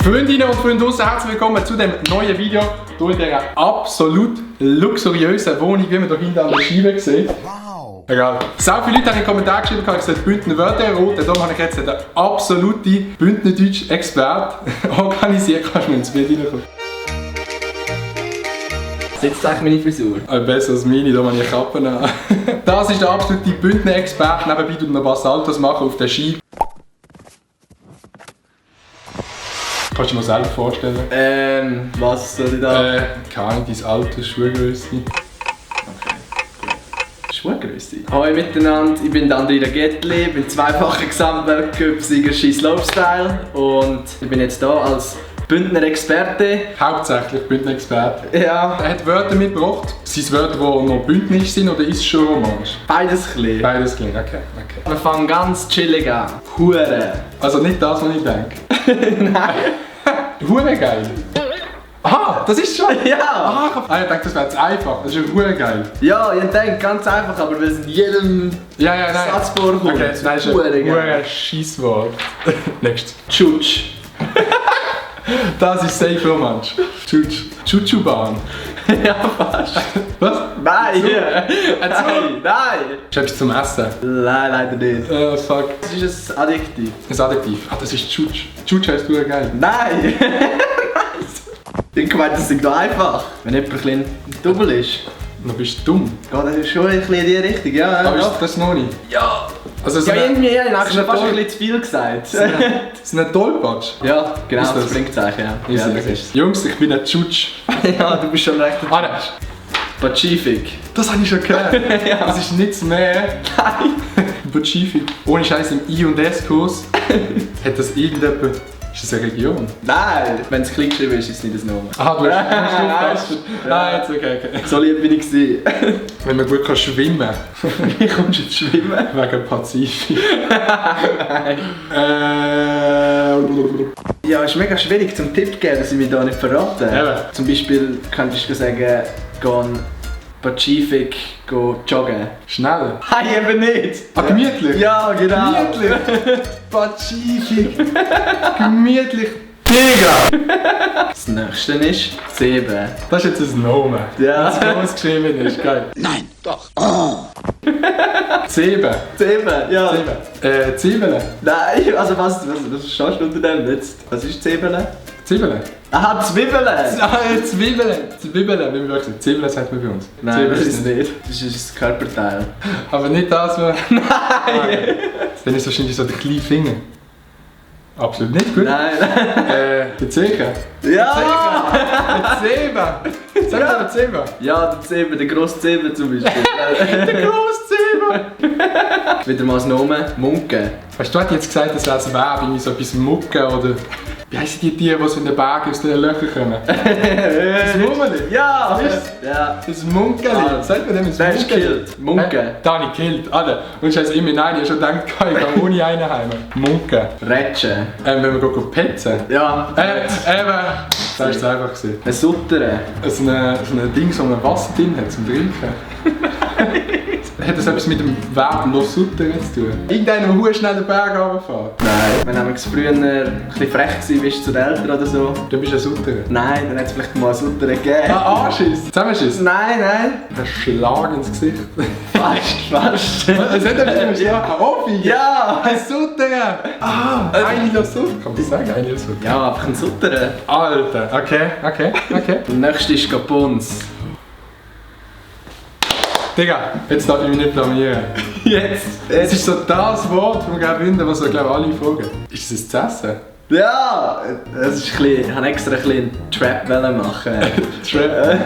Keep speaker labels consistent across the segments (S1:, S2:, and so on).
S1: Freundinnen und Freunde draussen, herzlich willkommen zu dem neuen Video hier in dieser absolut luxuriösen Wohnung, wie man hier hinten an der Scheibe sieht. Wow! Egal. Sehr viele Leute haben in den Kommentaren geschrieben, ich sollte Bündner Wörter erraten. Darum habe ich jetzt den absoluten Bündnerdeutsch-Experte organisiert. Kannst du mir ins Bild reinkommen?
S2: Sitzt eigentlich meine Frisur?
S1: Besser als meine, da habe ich Kappen an. Das ist der absolute Bündner-Experte. Nebenbei tut noch was Saltos machen auf der Scheibe. Kannst du dir mal selber vorstellen?
S2: Was soll ich da?
S1: Keine Ahnung, dein Alter, Schuhgrösse.
S2: Okay, gut. Schuhgrösse? Hallo miteinander, ich bin Andrea Gettli, bin zweifacher Gesamtweltcup-Sieger Ski Slopestyle und ich bin jetzt hier als Bündner Experte.
S1: Hauptsächlich Bündner-Experte.
S2: Ja.
S1: Er hat Wörter mitgebracht. Sind es Wörter, die noch bündnisch sind oder ist es schon romantisch?
S2: Beides ein bisschen.
S1: Beides klingt, okay.
S2: Wir fangen ganz chillig an. Hure.
S1: Also nicht das, was ich denke.
S2: Nein.
S1: Hure geil. Aha, das ist schon.
S2: Ja.
S1: Aha, ich dachte, das wäre jetzt einfach. Das ist hure geil.
S2: Ja, ich denke ganz einfach, aber weil es in jedem
S1: Nein.
S2: Satz vorkommt.
S1: Okay, das ist ein hure Scheisswort. Next.
S2: Tschutsch.
S1: Das ist safe romantisch. Chuchu-Bahn.
S2: Ja, fast.
S1: Was?
S2: Nein!
S1: So.
S2: Nein!
S1: Ist etwas zum Essen?
S2: Nein, leider nicht.
S1: Fuck.
S2: Das ist ein Adjektiv.
S1: Ein Adjektiv. Ah, das ist Chutsch. Chutsch heisst hure geil.
S2: Nein! Ich meine, das ist doch einfach. Wenn jemand ein bisschen dumm ist,
S1: Dann bist du dumm.
S2: geht das schon ein bisschen in die Richtung, ja.
S1: Aber ist das noch nicht?
S2: Ja!
S1: Also so
S2: Ja, irgendwie, ich habe
S1: so
S2: fast ein bisschen zu viel gesagt.
S1: ist ein Tollpatsch.
S2: Ja, genau,
S1: Ist das?
S2: das blinkt ja. Ja, das ist
S1: Jungs, ich bin ein Chutsch.
S2: Ja, du bist schon recht.
S1: Ah, nein.
S2: Pazifik.
S1: Das habe ich schon gehört.
S2: Ja.
S1: Das ist nichts mehr.
S2: Nein!
S1: Pazifik. Ohne Scheiß im I- und S-Kurs hat das irgendjemand. Ist das eine Region?
S2: Nein! Wenn es klein geschrieben ist, ist es nicht ein Name.
S1: Aha, du hast aufgepasst. Nein, jetzt okay.
S2: So lieb bin ich gewesen.
S1: Wenn man gut kann schwimmen.
S2: Wie kommst du jetzt schwimmen?
S1: Wegen Pazifik.
S2: Nein. Ja, es ist mega schwierig zum Tipp zu geben, dass ich mich da nicht verrate.
S1: Eben.
S2: Zum Beispiel könntest du sagen, gehen Pazifik joggen.
S1: Schnell.
S2: Nein, eben nicht!
S1: Ah, gemütlich?
S2: Ja, genau.
S1: Gemütlich. Pazifik. Gemütlich. Digga.
S2: Das nächste ist 7.
S1: Das ist jetzt ein Name.
S2: Ja.
S1: Das groß geschrieben ist. Geil.
S3: Nein, doch.
S1: 7.
S2: 7, ja.
S1: 7. Zwiebeln.
S2: Nein, also was stehst du unter dem jetzt? Was ist Zwiebeln?
S1: Zwiebeln.
S2: Aha, Zwiebeln!
S1: Ah, Zwiebeln. Zwiebeln, wie wir wirklich sagen. Zwiebeln sagt man bei uns.
S2: Nein,
S1: Zwiebeln
S2: das ist nicht. Das ist ein Körperteil.
S1: Aber nicht das, was...
S2: Nein!
S1: Dann ist es wahrscheinlich so der kleine Finger. Absolut nicht gut.
S2: Nein!
S1: Der Zecher.
S2: Ja!
S1: Der Zeben. Sag mal der Zeben.
S2: Ja, der Zeben, der grosse Zeben zum Beispiel.
S1: Der grosse Zeben.
S2: Wieder mal das Nomen, Munke.
S1: Weißt du, du hast jetzt gesagt, das wäre ein Verb, irgendwie so etwas Mucken oder... Wie heissen die Tiere, die so in den Bergen aus den Löchern kommen? Das Mummeli?
S2: Ja!
S1: Das ist-
S2: Ja!
S1: Das Munkeli.
S2: Ah,
S1: Sagt man dem ins
S2: Der ist
S1: Munkeli?
S2: gekillt. Munke.
S1: Da habe ich gekillt. Alter. Und ich habe immer nein, ich habe schon gedacht, ich gehe ohne einen heim. Munken.
S2: Rätschen.
S1: Wenn wir gehen petzen.
S2: Ja.
S1: Eben. Das war es einfach gewesen.
S2: Ein Sutter.
S1: So ein Ding, so ein Wasser drin hat zum Trinken. Hat das etwas mit dem Verb «los Sutter» zu tun? Irgendeiner, der schnell den Berg runterfährt.
S2: Nein. Wenn du früher ein bisschen frech bist zu den Eltern oder so.
S1: Du bist ein Sutter.
S2: Nein, dann hat es vielleicht mal einen Sutter gegeben.
S1: Ah, Anschiss. Zusammenschiss.
S2: Nein, nein.
S1: Ein Schlag ins Gesicht.
S2: Fast.
S1: Was hat er mit dem Schlag? Ein Offi?
S2: Ja!
S1: Ein Sutter! Ah, eine los Sutter. Kann man das sagen? Eine los Sutter.
S2: Ja, einfach ein Sutter.
S1: Alter. Okay.
S2: Der nächste ist Gapons.
S1: Digga, jetzt darf ich mich nicht blamieren.
S2: Jetzt.
S1: Es ist so das Wort vom Graubünden, was so, glaube ich, alle fragen. Ist es zu essen?
S2: Ja! Das ist ein bisschen, ich wollte extra ein bisschen einen Trap machen.
S1: Trap.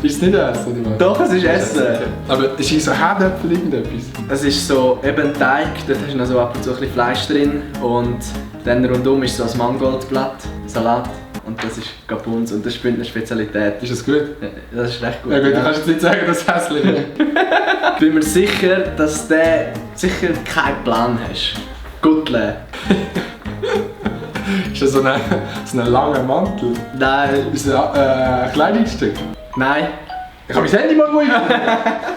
S1: Ist es nicht Essen, oder was?
S2: Doch, es ist Essen.
S1: Aber ist so Herdöpfel irgendetwas?
S2: Es ist so eben Teig, dort hast du noch so ab und zu ein bisschen Fleisch drin und dann rundum ist so ein Mangoldblatt, Salat und das ist Gapons und das ist eine Spezialität.
S1: Ist das gut?
S2: Das ist recht gut.
S1: Ja gut, du
S2: ja.
S1: kannst jetzt nicht sagen, dass es hässlich ist.
S2: Ich bin mir sicher, dass du sicher keinen Plan hast. Guttle.
S1: Ist das so ein langer Mantel?
S2: Nein.
S1: Ist es ein Kleidungsstück?
S2: Nein.
S1: Ich habe mein Handy mal ruhig.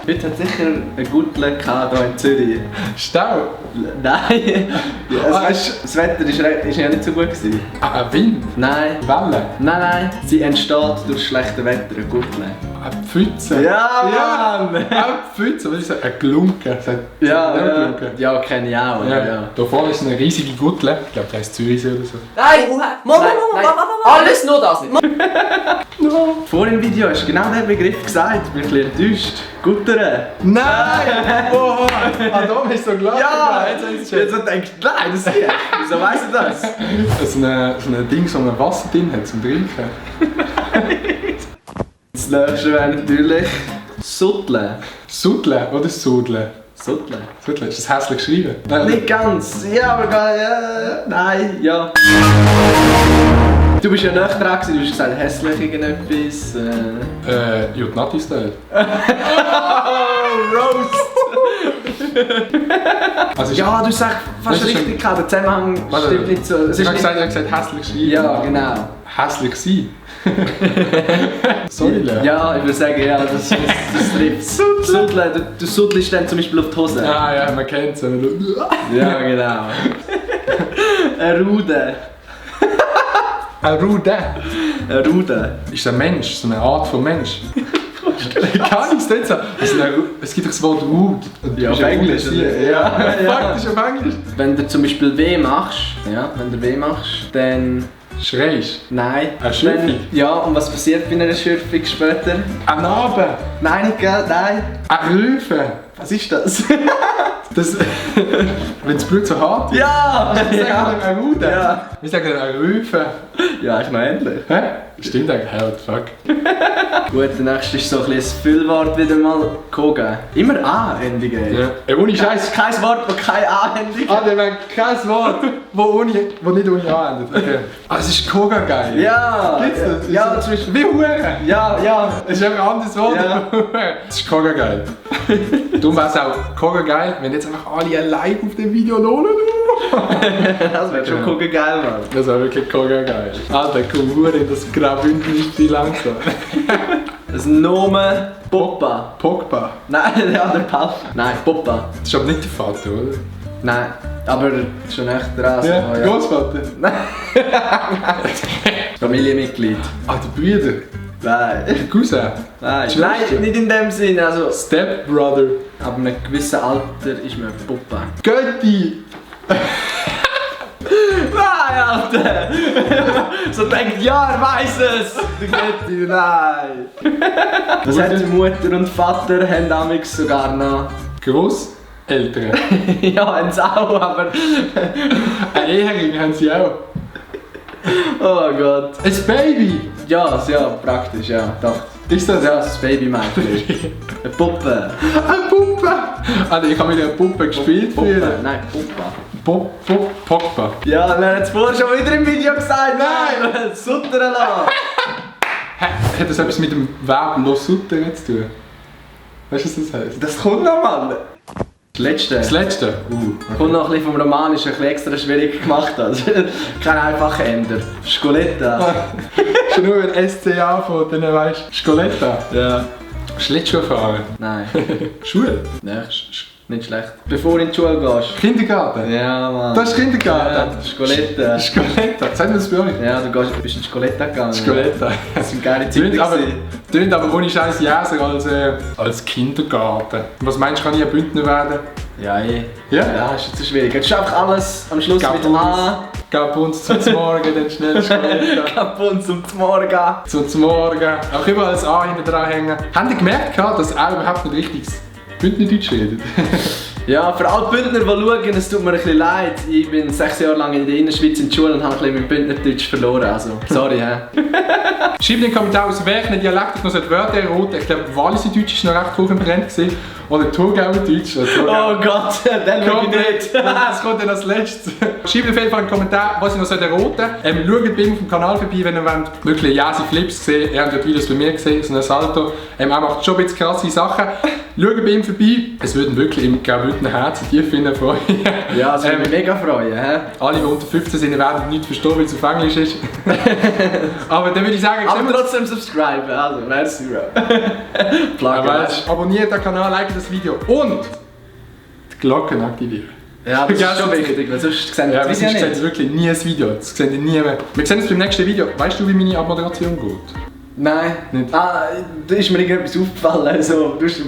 S2: Heute hat sicher ein Guttle hier in Zürich.
S1: Stau.
S2: Nein. Ja, das Wetter ist ja nicht so gut gewesen.
S1: Ein Wind.
S2: Nein.
S1: Welle.
S2: Nein. Sie entsteht durch schlechtes Wetter, ein Guttle.
S1: Eine Pfütze.
S2: Ja, Mann!
S1: Eine Pfütze, was ist das? Ein Glunken.
S2: Ja, kenne ich auch. Ja.
S1: Da vorne ist eine riesige Guttle. Ich glaube, der heißt Zürichsee oder so.
S3: Nein! Moment! Alles nur das nicht!
S2: Vor dem Video hast du genau den Begriff gesagt. Ich bin ein bisschen enttäuscht. Guttern.
S1: Nein! Oh, Adam ist so gelacht.
S2: Ja! Jetzt denkst du, nein, das hier. Wieso weißt du das?
S1: So ein Ding, so ein Wasser drin hat zum Trinken.
S2: Das nächste wäre natürlich Sutteln.
S1: Sudle oder Sudle?
S2: Sutteln?
S1: Sudle, ist das hässlich geschrieben?
S2: Nicht ganz. Ja, aber nein, ja. Du bist ja näher dran gewesen, du hast gesagt hässlich irgendetwas.
S1: Ja, die Natti-Style.
S2: Roast!
S1: Also
S2: Ja, du sagst fast
S1: Das ist
S2: richtig, der Zusammenhang stimmt nicht so. Es
S1: Ich
S2: ist
S1: habe
S2: nicht-
S1: gesagt hässlich geschrieben.
S2: Ja, genau.
S1: Hässlich sein. Sorry, Lea.
S2: Ja, ich würde sagen, ja, das trifft. Suddeln, du suddelst dann zum Beispiel auf die Hose.
S1: Ah ja, man kennt es.
S2: Ja, genau. Eine Rude.
S1: Ein Rude.
S2: Eine Rude.
S1: Ist ein Mensch, so eine Art von Mensch. Kann ich es nicht sagen? Also, es gibt doch das Wort Rude.
S2: Ja, auf Englisch, oder?
S1: Ja,
S2: Ja.
S1: faktisch auf Englisch.
S2: Wenn du zum Beispiel weh machst, dann...
S1: Schreist.
S2: Nein.
S1: Eine Schürfung?
S2: Wenn- Ja, und was passiert bei einer Schürfung später?
S1: Ein Narbe.
S2: Nein, nicht gell? Nein.
S1: Ein Rüfe.
S2: Was ist das?
S1: Das, wenn das Blut so hart ist.
S2: Ja!
S1: Wir sagen eine Rude.
S2: Ja.
S1: Wir sagen eine Rüfe.
S2: Ja, ist noch ähnlich.
S1: Hä? Stimmt eigentlich, hell, fuck.
S2: Gut, der nächste ist so ein bisschen ein Füllwort wieder mal gekommen. Immer A-Endungen.
S1: Ja. Ey, ohne
S2: Das
S1: Scheiß.
S2: ist kein Wort, das keine A-Endung hat.
S1: Ah, der meint kein Wort, wo nicht ohne A endet. Okay. Ah, es ist Koga geil.
S2: Ja!
S1: Gibt's das?
S2: Ja, zum Beispiel.
S1: Wie Hure.
S2: Ja.
S1: Es ist einfach ein anderes Wort.
S2: Ja.
S1: Das ist Koga geil. Darum wäre es auch Koga geil, wenn jetzt einfach alle ein Like auf dem Video lohnen.
S2: Das wird schon gucken geil, Mann.
S1: Das war wirklich Koga geil. Alter, komm Hure in das Graubünden nicht viel langsam.
S2: Das Name Poppa.
S1: Pogba.
S2: Nein, der andere Papa. Nein, Poppa.
S1: Das ist aber nicht der Vater, oder?
S2: Nein, aber schon echt dran.
S1: Ja,
S2: so,
S1: Großvater.
S2: Familienmitglied.
S1: Ah, der Brüder.
S2: Nein.
S1: Der Cousin.
S2: Nein,
S1: Schwester.
S2: nein, nicht in dem Sinn. Also,
S1: Stepbrother.
S2: ab einem gewissen Alter ist man Poppa.
S1: Götti.
S2: Nein, Alter! So denkt, ja, er weiß es! Der Götti, nein! Das hat die Mutter und Vater haben damals sogar noch.
S1: Grosseltern.
S2: Ja, haben sie auch, aber.
S1: Ein Ehering haben sie auch.
S2: Oh Gott.
S1: Ein Baby.
S2: Ja, praktisch, ja, doch.
S1: Ist das?
S2: Ja, das Babymädchen. Eine Puppe.
S1: Eine Puppe. Alter, ich habe mit einer Puppe gespielt früher.
S2: Nein, Puppa.
S1: Pogba.
S2: Ja, wir haben es vorher schon wieder im Video gesagt. Nein! Suttern lassen!
S1: Hat das etwas mit dem Verb «los sutter» zu tun? Weißt du, was das heisst?
S2: Das kommt noch, Mann! Das letzte.
S1: Das letzte?
S2: Kommt noch ein bisschen vom Romanischen, ein bisschen extra schwierig gemacht. Also, kein einfacher Ender. Skoletta.
S1: Schon nur ein SCA von denen, weißt du, Skoletta.
S2: Ja.
S1: Schlittschuh fahren.
S2: Nein.
S1: Schule.
S2: Nein. Nicht schlecht. Bevor du in die Schule gehst.
S1: Kindergarten.
S2: Ja, Mann.
S1: Das ist Kindergarten.
S2: Ja, Skoletta.
S1: Skoletta. Sagt man das bei euch?
S2: Ja, bist in Skoletta gegangen.
S1: Skoletta.
S2: Das sind geile Zeiten.
S1: Tönt aber ohne Scheiß Jäser als Kindergarten. Was meinst du, kann ich ein Bündner werden?
S2: Ja,
S1: Ja?
S2: Ja, ist jetzt so schwierig. Jetzt ist einfach alles am Schluss mit A.
S1: Gab uns zum Morgen, dann schnell Skoletta.
S2: Kaputt zum Morgen.
S1: Zum Morgen. Auch überall das A hinten dran hängen. Habt ihr gemerkt, dass er überhaupt nicht richtiges Bündnerdeutsch redet?
S2: Ja, für alle Bündner, die schauen, es tut mir ein bisschen leid. Ich bin 6 Jahre lang in der Innerschweiz in der Schule und habe ein bisschen mein Bündnerdeutsch verloren. Also, sorry, hä?
S1: Schreibt in den Kommentaren, aus welchen Dialekt ich noch Wörter erraten. Ich glaube, Walliser Deutsch war noch recht hoch im Trend. Oder Thurgauer Deutsch.
S2: Oh Gott, dann will ich nicht.
S1: Das kommt dann als letztes. Schreibt auf jeden Fall einen Kommentar, was ihr noch erraten sollt. Schaut bei ihm auf dem Kanal vorbei, wenn ihr wollt, wirklich Jäsi Flips sehen. Ihr habt dort Videos bei mir gesehen, so ein Salto. Er macht schon ein bisschen krasse Sachen. Schaut bei ihm vorbei. Es würden wirklich im Graubündner Herzen tief finden freuen.
S2: Ja, das würde mich mega freuen. He?
S1: Alle, die unter 15 sind, werden nicht verstehen, weil es auf Englisch ist. Aber dann würde ich sagen,
S2: aber trotzdem subscriben, also merci, Bro.
S1: Abonniert den Kanal, like das Video und die Glocken aktivieren.
S2: Ja, das ist schon wichtig, weil sonst sehen wir
S1: das Video nicht. Sonst wirklich nie ein Video. Das sehen ihr nie mehr. Wir sehen uns beim nächsten Video. Weißt du, wie meine Abmoderation geht?
S2: Nein.
S1: Nicht.
S2: Da ist mir irgendetwas aufgefallen. So, du hast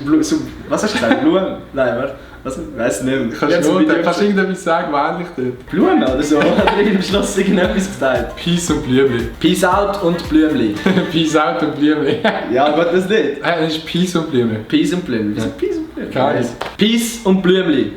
S2: was hast du gesagt? Blumen? Nein, warte. Was? Ich weiss nicht.
S1: Kannst du irgendetwas sagen, was ähnlich tut?
S2: Blumen oder so? Hat er am Schluss irgendetwas gesagt?
S1: Peace und Blümli.
S2: Peace out und Blümli.
S1: Peace out und Blümli.
S2: Ja, Gott, das nicht.
S1: Das ist Peace und Blümli.
S2: Peace und Blümli. Wieso Peace und Blümli?
S1: Geil.
S2: Peace und Blümli.